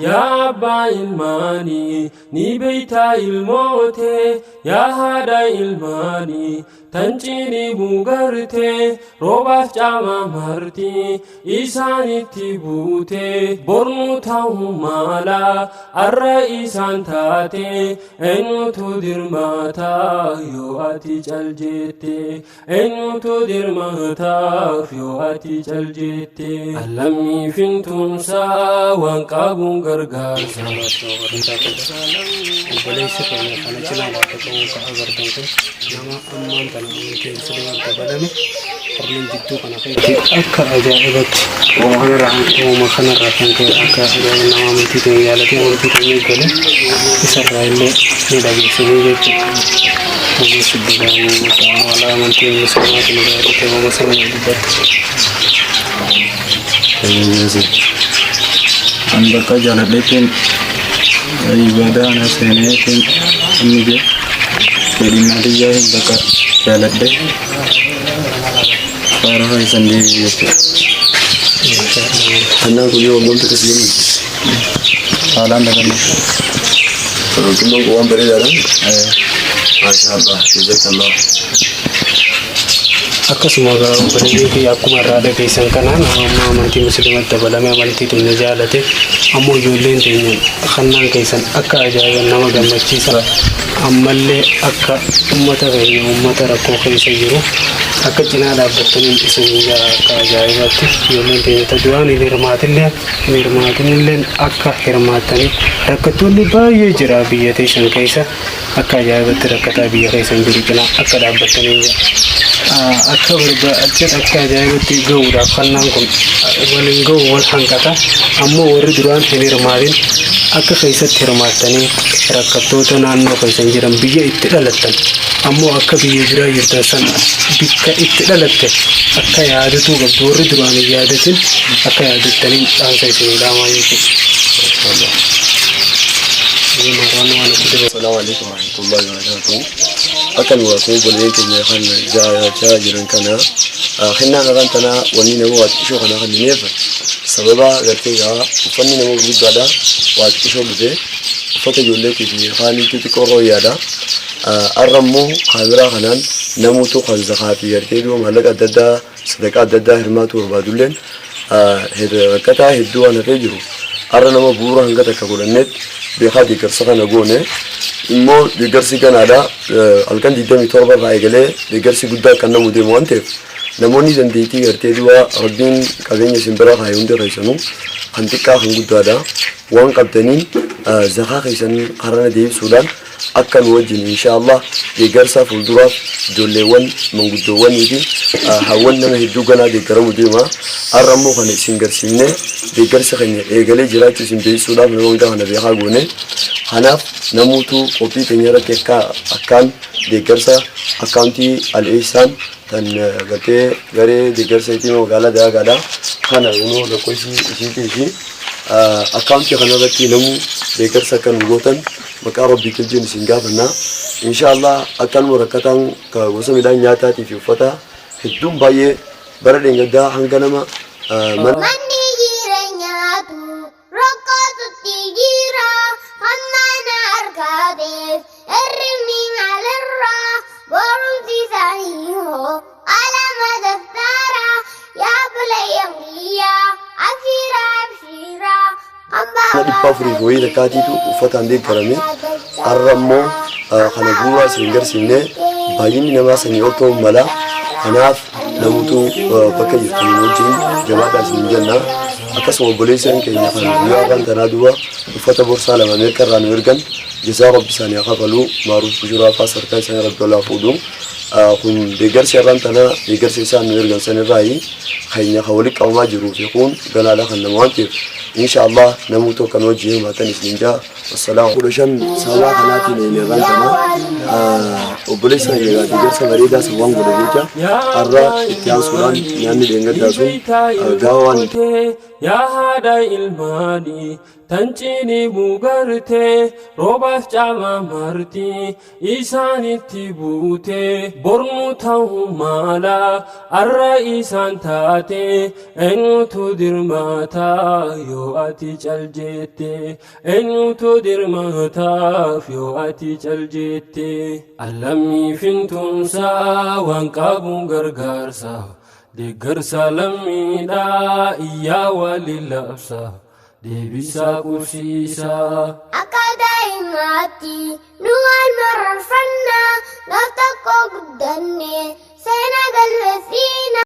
Yaa abbaa ilmaanii ni beeytaa ilmootee, yaa haadha ilmaanii tan cinii bugartee, roobaaf caama marti isaanitti buute. Bornu ta'uu mala arra isaan taate, eenyutu dirmaataaf yoo ati cal jette? Eenyutu dirmaataaf yoo ati cal jette? Allammii fintumsaa waan qabuun gargaarsa. Obboleessi keenya kana cinaa dhaabbatanii ka agartan kun nama ammaan tana amantii Musliimaa dabalame. Hornin jidduu kana keessatti akka ajaa'ibatti uumama kanarraa kan ka'e akka ajaa'iba nama amantii teenya jaalatee amantii teenya gale isarraa illee ni dhageessanii jechuudha. Ogeessi dalagu wala amantii musliimaatiin gaarii ta'e uumama sana dubbatti. An bakka jaaladheetiin ibaadaa ana seeneetiin inni jee fedhinnaa tiyyaa hin bakka jaaladhe faara fayyisan deebi'e jechuudha. Annaan kun yoo waggomtu akkasii jennu. Haalaan dabaluu. Tokkummaan kun waan bareedaadha. Maasha Allah, jazakallah. Akkasuma obboleeyyiin kiyya, akkuma irraa dhageessan kana nama amma amantii musliimatti dabalame, amantii teenya jaalate. Ammoo ijoolleen teenya kannaan keessan akka ajaa'iba nama gammachiisa. Ammallee akka ummata keenya, ummata rakkoo keessa jiru akka cinaa dhaabbattaniin isin jaa. Akka ajaa'ibaatti ijoolleen teenya ta duraan hin hirmaatillee hin hirmaatinillee akka hirmaattanii. Rakkattoonni baay'ee jira biyya teessan keessa. Akka ajaa'ibatti rakkataa biyya keessa hin jiru cinaa akka dhaabbattanii jira. Akka barbaachisan akka ajaa'ibatti gahuudhaaf kannaan kun waliin gahu wal hanqata. Ammoo warri duraan hin hirmaatin akka keessatti hirmaattanii rakkattoota naannoo keessan jiran, biyya itti dhalattan, ammoo akka biyya biraa jirtan san bikka itti dhalatte akka yaadatuu qabdu. Warri duraan hin yaadatin akka yaadattanii dhaamsa isinii dhaamaa jechuudha. Waan itti dabalu. Assalamu alaikum warahmatullahi wabarakatuh. Akka nu waaquu obboleeyyan keenya kan jaayachaa jiran kana kennaan afaan tanaa wanni nama waa xiqqishoo kana kennineef sababa gartee gaa uffanni nama gurguddaadha, waa xiqqishoo dhufe, uffata ijoolleetii fi kaaniitu xiqqoo rooyyaadha. Har'a immoo kaameraa kanaan namoota kan zakaa fi gartee du'a maallaqa adda addaa, sadaqaa adda addaa hirmaatu barbaadulleen rakkataa hedduu waan hafee jiru, har'a nama bu'uura hanga takka godhanneet beekaa deeggarsa kana goone. Immoo deeggarsi ganaadha, halkan 27 irraa eegalee deeggarsi guddaa kan namu deemu waan ta'eef, namoonni dandeettii gartee du'a rabbiin qabeenya isin bira kaa'e hundi keessanuu kan xiqqaa kan guddaadha waan qabdaniin zakaa keessan karana deebisuudhaan akka nu wajjin inshaallah deeggarsa fuulduraaf ijoolleewwan, manguddoowwanii fi hawwan nama hedduu ganaa deeggaramu deema. Har'a immoo kana isin garsiifnee deeggarsa keenya eegalee jiraachuu isin beeksisuudhaaf nama hanga kana beekaa goone. Kanaaf namuutu qophii keenya irratti akka akkaan deeggarsa akkaawuntii Al-Ihsaan tan gartee garee deeggarsa yatiima magaalaa Daagaadha. Kana kunoo lakkoofsi isiitii fi akkaawuntii kana irratti namuu deeggarsa akka nu gootan maqaa rabbii wajjin isin gaafanna. Inshaallah akkanuma rakkataan gosa midhaan nyaataatii fi uffata hedduun baay'ee bara dheengaddaa hanga nama mana Manni jireenyaatu rakkootutti jira, hamma argateef hirribni maalirraa, barumsi isaanii hoo qalama daftara. Yaa bulayyan kiyyaa, abshiira abshiira. 400 fi wayii takkaatiitu uffataan deeggarame. Har'a immoo kana bu'uuraa isin garsiifne, baay'inni namaa sanii ol ta'uu mala. Kanaaf namoota bakka jirtaniin wajjin jabaadhaa isin jenna. Akkasuma obboleessan keenya kan guyyaa har'aan tanaa duuba uffata borsaa lama Ameerika irraa nu ergan, jazaa rabbi isaanii haa kafalu, Maaruuf Bushuraa fa'aa sarkaa isaanii rabbi olaa fuudhu. Kun deeggarsi har'aan tanaa deeggarsa isaan nu ergan sanirraayi keenya kan walitti qabamaa jiruu fi kun ganaadha kan nama waan ta'eef, insha Allah namoota kan wajjin hirmaatan isin jaa. Wassalaamu. 15 sababa kanaatiin har'aan tana obboleessa keenya egaa deeggarsa bareedaa san waan godhe jecha, har'a itti aansuudhaan nyaanni dheengaddaa sun gaafa waan Yaa haadha ilmaanii tan cinii bugartee, roobaaf caama marti isaanitti buute. Bornu ta'uu mala arra isaan taate eenyutu dirmaataaf yoo ati cal jette, eenyutu dirmaataaf yoo ati cal jette. Allammii fintuunsaa waan qabuun gargaarsa deeggarsa lammiidhaa iyyaa waliin labsa deebisaa qubsiisaa. Akka daa'imaatti